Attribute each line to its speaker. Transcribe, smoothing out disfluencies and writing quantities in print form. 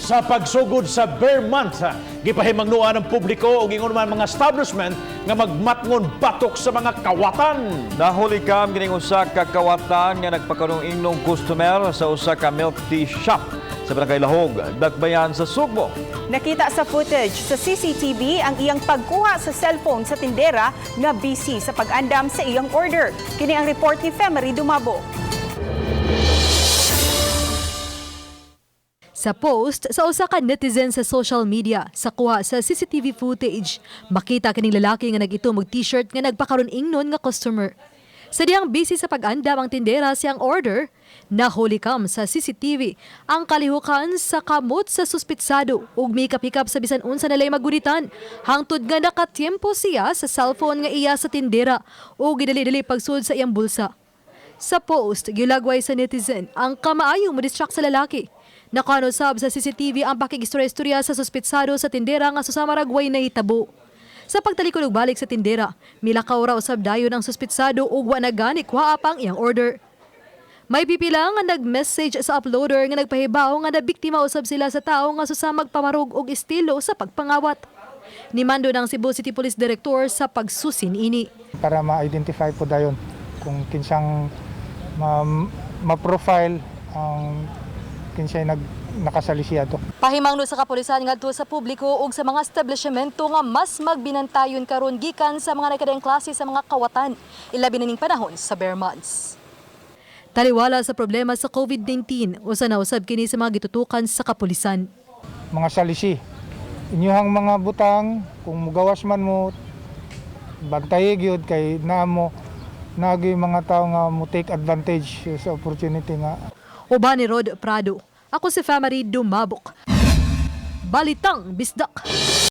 Speaker 1: Sa pagsugod sa Bear Month, gipahimangnuan ng publiko ug ingon man mga establishment nga magmatngon batok sa mga kawatan.
Speaker 2: Nahuli kam kining usa ka kawatan nga nagpakanong-ingnong customer sa usa ka milk tea shop sa Barangay Lahog, Dakbayan sa Sugbo.
Speaker 3: Nakita sa footage sa CCTV ang iyang pagkuha sa cellphone sa tindera nga busy sa pag-andam sa iyang order. Kini ang report ni Femery Dumabo.
Speaker 4: Sa post sa usa ka netizen sa social media sa kuha sa CCTV footage, makita kining lalaki nga nag-itom og t-shirt nga nagpakaron ingnon nga customer. Sa dihang busy sa pag-andam ang tindera siyang order, nahuli kam sa CCTV ang kalihukan sa kamot sa suspitsado ug mikap-hikap sa bisan unsa nalay magunitan hangtod nga nakatiyempo siya sa cellphone nga iya sa tindera ug gidali-dali pagsud sa iyang bulsa. Sa post, gilagway sa netizen ang kamaayo mo-distract sa lalaki. Nakano sab sa CCTV ang pakigistorya-istorya sa suspitsado sa tindera nga susamaragway na hitabo. Sa pagtalikod og balik sa tindera, milakaw ra usab dayon ang suspitsado ug wa na gani kuhaa pa ang iyang order. May pipila nga nag-message sa uploader nga nagpahibaw nga nabiktima usab sila sa tawo nga susamag pamarog og estilo sa pagpangawat. Nimando ng Cebu City Police Director sa pagsusin ini.
Speaker 5: Para ma-identify po dayon kung kinsang ma-profile ang kinsay nakasalisiado.
Speaker 4: Pahimangno sa kapulisan ngadto sa publiko ug sa mga establishmento nga mas magbinantayon karon gikan sa mga nagkadaiyang klase sa mga kawatan, ilabi na ning panahon sa bare months. Taliwala sa problema sa COVID-19, usa na usab kini sa mga gitutukan sa kapulisan.
Speaker 5: Mga salisi. Inyuhang mga butang, kung mugawas man mo, bantayi gyud kay naa mo nagi mga tao nga mo take advantage sa opportunity nga.
Speaker 4: Uban ni Rod Prado. Ako si Famary Dumabok. Balitang Bisdak.